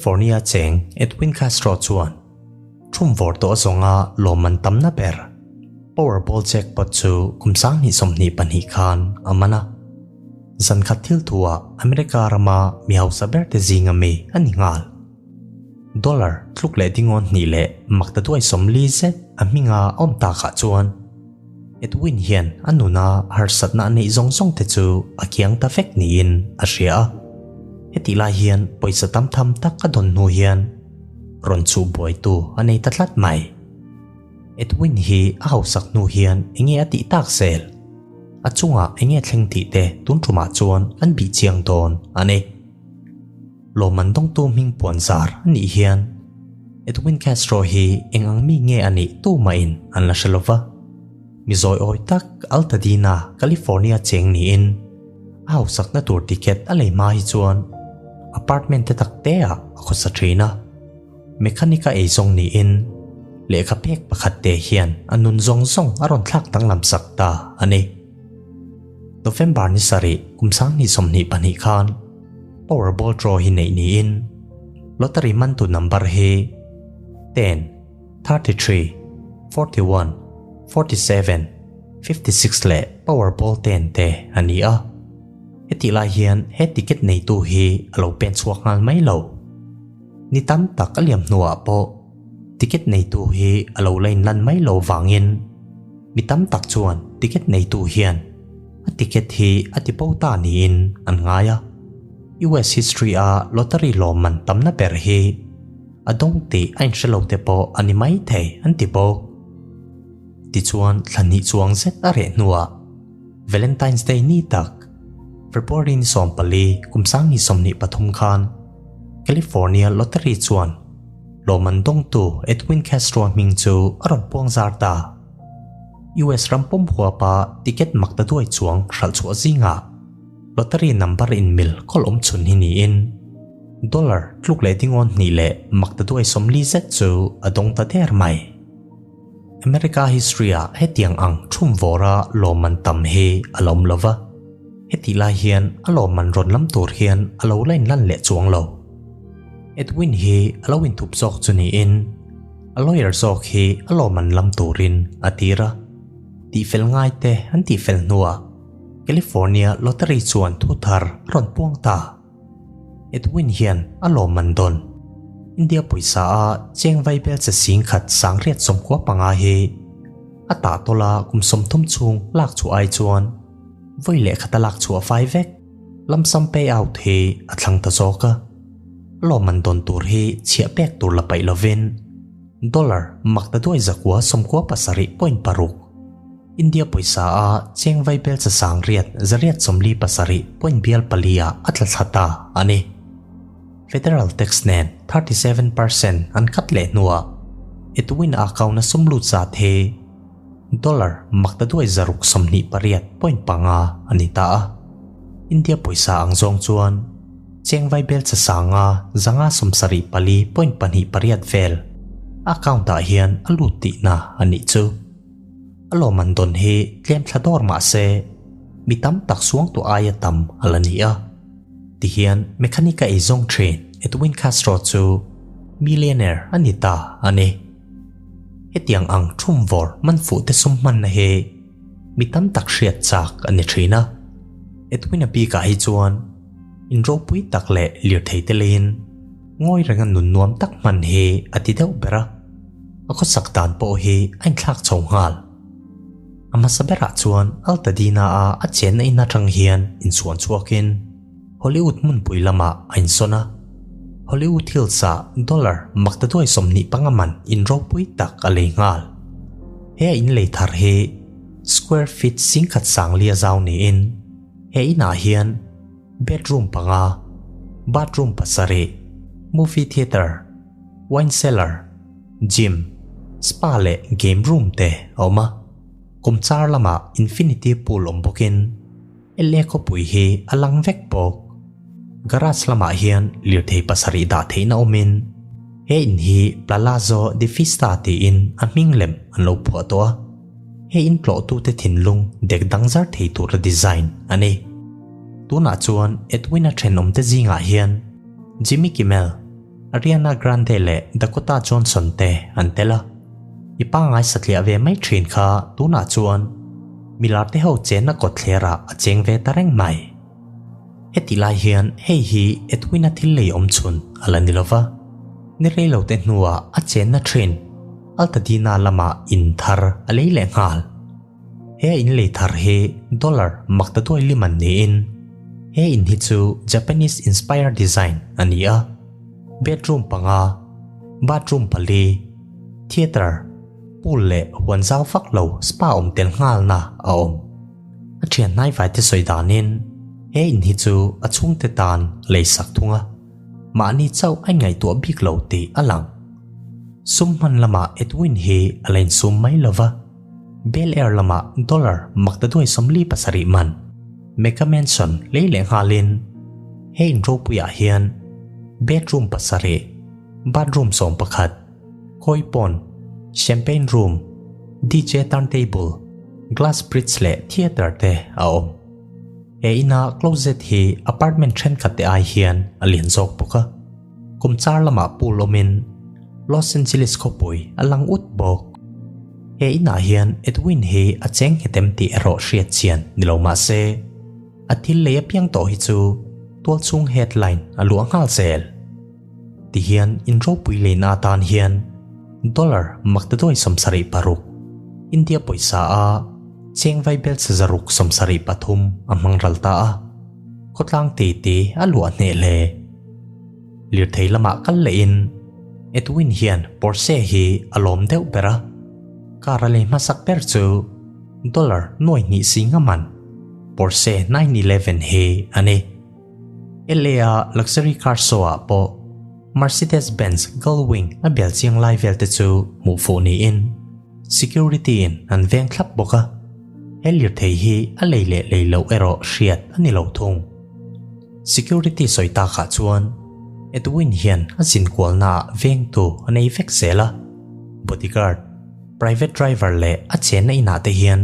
California cheng Edwin Castro chuan thum vawr tawh zawnga lawmman tamna ber Powerball jackpot chu kum 2022 khan a man a. Zan khat thil thuah America rama mi hausa berte zinga mi a ni nghal. Dollar tluk leh dingawn hnih leh makta duai 40 zet a hminga a awm takah chuan Edwin hian a nuna harsatna a neih zawng zawng te chu a kiang ta vek niin a hria a. Hetih lai hian pawisa tam tham tak a dawn hnu hian rawn chhuh buaitu a nei ta tlat mai. Edwin hi a hausak hnu hian enge a tih tak zel? A chungah enge thleng tih te tun tumah chuan an bih chiang dawn a ni. Lawmman dawngtu hming puan zar a nih hian Edwin Castro hi eng ang mi nge a nih tumahin an la hre lo va. Mi zawiawi tak Altadena, California cheng niin a hausakna tur ticket a lei hma hi chuan apartment te tak te ah a khawsa thin a. Mechanic a eizawng niin lehkha pek pakhat te hian a nun zawng zawng a rawn thlak danglam sak ta a ni. November ni sarih kum 2022 khan Powerball draw hi neih niin lottery mantu number hi 10, 33, 41, 47, 56 leh Powerball 10 te a ni a. Hetih lai hian he ticket neitu hi a lo pen chhuak nghal mai lo. Ni tam tak a liam hnuah pawh ticket neitu hi a lo la inlan mai lo vangin mi tam tak chuan ticket neitu hian a ticket hi a ti bo ta niin an ngai a. US history a lottery lawmman tamna ber hi a dawng tih a inhre lo te pawh a ni mai thei an ti bawk. Tichuan thla hnih chuang zet a reh hnuah Valentine's Day ni tak February ni 14 kum 2023 khan California Lottery chuan lawmman dawngtu Edwin Castro hming chu a rawn puang zar ta. US ram pawm huapa ticket mak ta duai chuang hralh chhuah zingah lottery number inmil khawl awm chhun hi niin dollar tluk leh dingawn hnih leh mak ta duai 40 zet chu a dawng ta der mai. America history ah hetiang ang thum vawra lawmman tam hi a lo awm lova. Hetih lai hian a lawmman rawn lam tur hian a lo la inlan leh chuang lo. Edwin hi a lo inthup zawk chu niin a lawyer zawk hi a lawmman lam turin a tir a. Tihfel ngai te an tihfel hnuah California Lottery chuan thu thar a rawn puang ta. Edwin hian a lawmman dawn. India pawisa a cheng vai bel che sing khat 995 hi a tah tawla kum 30 chhung lak chhuah ai chuan vawi leh khata lak chhuah fai vek lump sum payout hi a thlang ta zawk a. A lawmman dawn tur hi chhiah pek tur la paih lovin dollar mak ta duai zakua 97.6 India pawisa a cheng vai bel che 847 point bial pali ah a tla thla ta a ni. Federal tax nen 37% an cut leh hnuah Edwin a account a sum lut zat hi dollar mak ta duai 628 point panga a ni ta a. India pawisa ang zawng chuan cheng vai bel che sanga 574 point pahnih pariat vel account ah hian a lut tihna a nih chu. A lawmman dawn hi tlem thla dawr mah se mi tam tak suang tu aia tam a la ni a. Tihian mechanic a eizawng thin Edwin Castro chu millionaire a ni ta a ni. Hetiang ang thum vawr man fuh te sum hmanna hi mi tam tak hriat chak a ni thin a. Edwin a bikah hi chuan in ropui tak leh lirthei te leiin ngawi renga nun nuam tak hman hi a ti deuh ber a. A khawsak dan pawh hi a inthlak chho nghal. A hmasa berah chuan Altadena a a chenna in atang hian inchhuan chhuakin Hollywood hmunpui lamah a insawn a. Hollywood Hills ah dollar mak ta duai 25 man in ropui tak a lei nghal. He a in lei thar hi square feet 10,000 sang li a zau niin he inah hian bedroom panga, bathroom pasarih, movie theatre, wine cellar, gym, spa leh game room te a awm a. Kumchar lamah infinity pool awm bawkin LA khawpui hi a lang vek bawk. Garage lamah hian lirthei pasarih dah theihna awmin he in hi Palazzo di Fista tiin a hming lem an lo phuah tawh a. He in tlawhtute thinlung dek dang zar thei tura design a ni. Tunah chuan Edwin-a thenawmte zingah hian Jimmy Kimmel, Ariana Grande leh Dakota Johnson te an tel a. I pangngai satliah ve mai thin kha tunah chuan milar te ho chenna kawtthlerah a cheng ve ta reng mai. Heti lai hian hei hi Edwin-a thil lei awm chhun a la ni lova, ni rei lo te hnuah a chenna thin Altadena lamah in thar a lei leh nghal. He a in lei thar hi dollar maktaduai liman niin he in hi chu Japanese inspired design a ni a, bedroom panga, bathroom pali, theatre, pool leh huan zau vak lo spa awm tel nghalna a awm. A thian hnaivai te sawi danin he in hi chu a chhungte tan lei sak thung a, mahni chauh a inngaihtuah bik lo tih a lang. Sum hman lamah Edwin hi a la insum mai lo va, Bel Air lamah dollar maktaduai 47 man Mega Mansion lei leh nghalin he in ropuiah hian bedroom pasarih, bathroom 11, Koi pond, Champagne room, DJ turntable, glass bridge leh theatre te a awm. He ina closet hi apartment thenkhat te ai hian a lian zawk bawk a. Kum char lamah pool awmin Los Angeles khawpui a lang ut bawk. He inah hian Edwin hi a cheng nghet em tih erawh hriat chian ni lo mah se, a thil lei apiang tawh hi chu tualchhung headline a luah nghal zel. Tihian in ropui leina atan hian dollar maktaduai 76, India pawisa a cheng vaibel 673 a hmang ral ta a, khawtlang titi a luah hneh hle. Lirthei lamah kal lehin Edwin hian Porsche hi a lawm deuh ber a, car a lei hmasak ber chu dollar nuai hnih sing a man Porsche 911 hi a ni. LA-a luxury car show-ah pawh Mercedes-Benz Gullwing a bel chiang lai vel te chu hmuh fuh niin security-in an veng thlap bawk a, he lirthei hi a lei leh lei loh erawh hriat a ni lo thung. Security sawi takah chuan Edwin hian a zinkualnaah vengtu a nei vek zel a, bodyguard, private driver leh a chenna inah te hian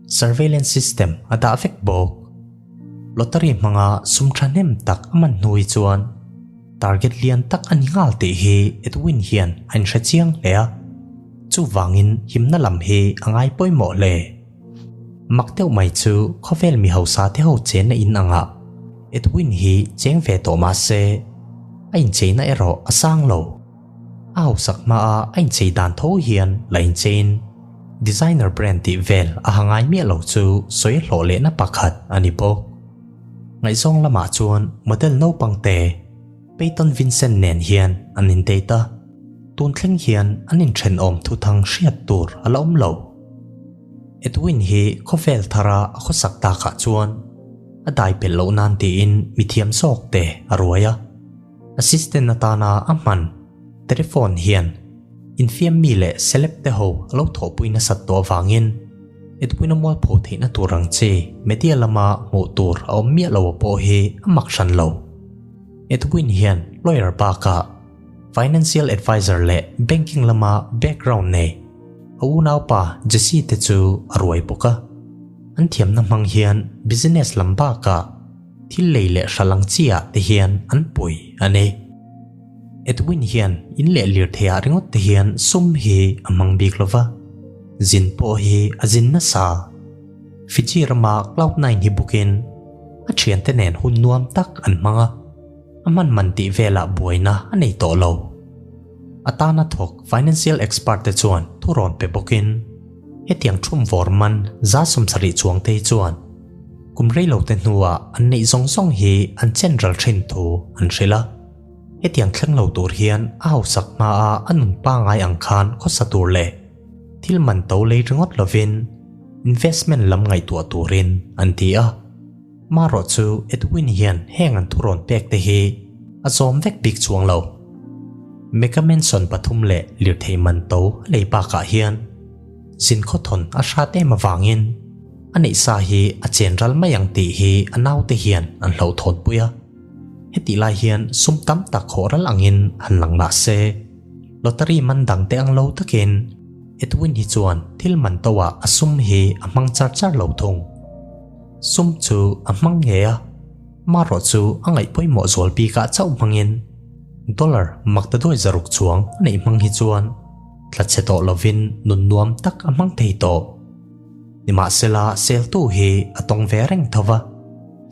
surveillance system a dah vek bawk. Lottery hmanga sum thahnem tak a man hnu hi chuan target lian tak a ni nghal tih hi Edwin hian a inhre chiang hle a, chuvangin himna lam hi a ngai pawimawh hle. Mak deuh mai chu khawvel mi hausa te ho chenna in angah Edwin hi cheng ve tawh mah se a incheina erawh a sang lo. A hausak hmaa a inchei dan tho hian la inchein designer brand tih vel a ha ngai miah lo chu sawi hlawh lehna pakhat a ni bawk. Ngaihzawng lamah chuan model naupang te Peyton Vincent nen hian an indate a, tun thleng hian an inthenawm thuthang hriat tur a la awm lo. Edwin hi khawvel thara a khawsak takah chuan a dai pelh loh nan tiin mithiam zawk te a ruai a. Assistant atana a hman telephone hian infiam mi leh celeb te ho a lo thawhpui nasat tawh avangin Edwin-a mualpho theihna tur ang chi media lama hmuh tur a awm miah lo a pawh hi a mak hran lo. Edwin hian lawyer bakah financial advisor leh banking lama background nei a unaupa Jesse te chu a ruai bawk a. An thiamna hmang hian business lam bakah Thil lei leh hral ang chi ah te hian an pui a ni. Edwin hian in leh lirthei ah ringawt te hian sum hi a hmang bik lo va, zin pawh hi a zin nasa. Fiji rama Cloud Nine hi bukin a thiante nen hun nuam tak an hmang a, a hman man tih velah buaina a nei tawh lo. A tana thawk financial expert te chuan thurawn pe bawkin hetiang thum vawr man 70% chuang te hi chuan Kum rei lo te hnuah an neih zawng zawng hi an chen ral thin thu an hrilh a. Hetiang thleng lo tur hian a hausak hmaa a nun pangai ang khan khawsa tur leh thil man to lei ringawt lovin investment lam ngaihtuah turin an ti a. Marawh chu Edwin hian heng an thurawn pek te hi a zawm vek bik chuang lo. Mega Mansion pathum leh lirthei man to a lei bakah hian Zin khawthawn a hrat em avangin a neih sa hi a chen ral mai ang tih hi a naute hian an hlauhthawn pui a. Hetih lai hian sum tam tak khawh ral angin han lang mah se, lottery man dang te ang lo takin Edwin hi chuan thil man to ah a sum hi a hmang char char lo thung. Sum chu a hmang ngei a, marawh chu a ngaih pawimawh zual bikah chauh hmangin. Dollar maktaduai 600 chuang a neih hmang hi chuan tla chhe tawh lovin nun nuam tak a hmang thei tawh. Nimahsela seltu hi a tawng ve reng tho va,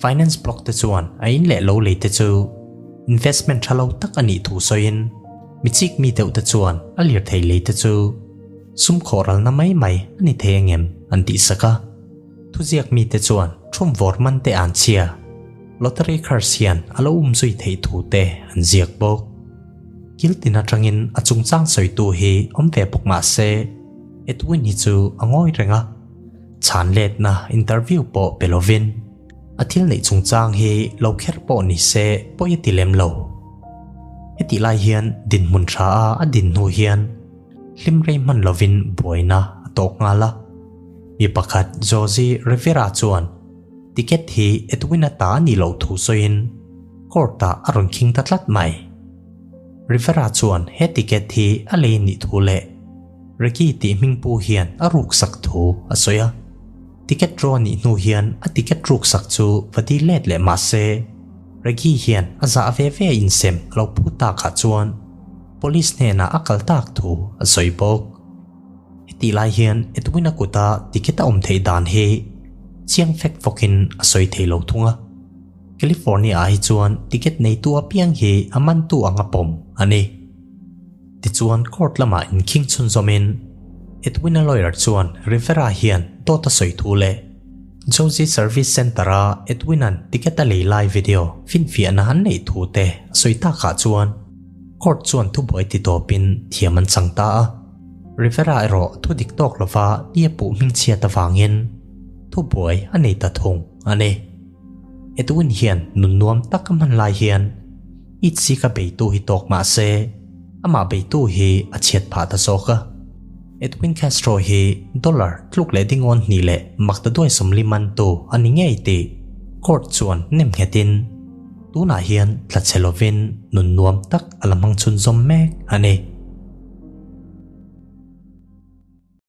finance blog te chuan a in leh lo lei te chu investment tha lo tak a nih thu sawiin mi chik mi deuh te chuan a lirthei lei te chu sum khawh ralna mai mai a ni thei angem an tih sak a. Thuziak mite chuan thum vawr man te an chhia, lottery curse hian a lo um zui theih thu te an ziak bawk. Kil tin atangin a chungchang sawitu hi awm ve bawk mah se, Edwin hi chu a ngawi reng a, chhan letna interview pawh pe lovin a thil neih chungchang hi lo kher pawh ni se pawi a ti lem lo. Hetih lai hian dinhmun tha a a din hnu hian hlim rei hman lovin buaina a tawk nghal a. Mi pakhat Josie Rivera chuan ticket hi Edwin-a ta a nih loh thu sawiin court-ah a rawn khing ta tlat mai. Rivera chuan he ticket hi a lei nih thu leh Ricky tih hming pu hian a ruksak thu a sawi a. Ticket draw nih hnu hian a ticket ruksak chu va dil let leh mah se Ricky hian a zah ve ve insem a lo phu takah chuan police hnenah a kal tak thu a sawi bawk. Hetih lai hian Edwin-a kuta ticket a awm theih dan hi chiang fek fawkin a sawi thei lo thung a. California-ah hi chuan ticket neitu apiang hi a mantu anga pawm a ni. Tichuan court lamah inkhing chhunzawmin Edwin-a lawyer chuan Rivera hian dawt a sawi thu leh Jozi Service Centre-a Edwin-a'n ticket a lei lai video finfiahna an neih thu te a sawi takah chuan court chuan thubuai ti tawpin thiam an chang ta a. Rivera erawh thu dik tawk lova nia puh hmingchhiat avangin thubuai a nei ta thung a ni. Edwin hian nun nuam tak a hman lai hian Itzik a beitu hi tawk mah se amah beitu hi a chhiat phah ta zawk a. Edwin Castro hi dollar tluk leh dingawn hnih leh maktaduai 40 mantu a ni ngei tih court chuan nem nghetin tunah hian tla chhe lovin nun nuam tak a la hmang chhunzawm mek a ni.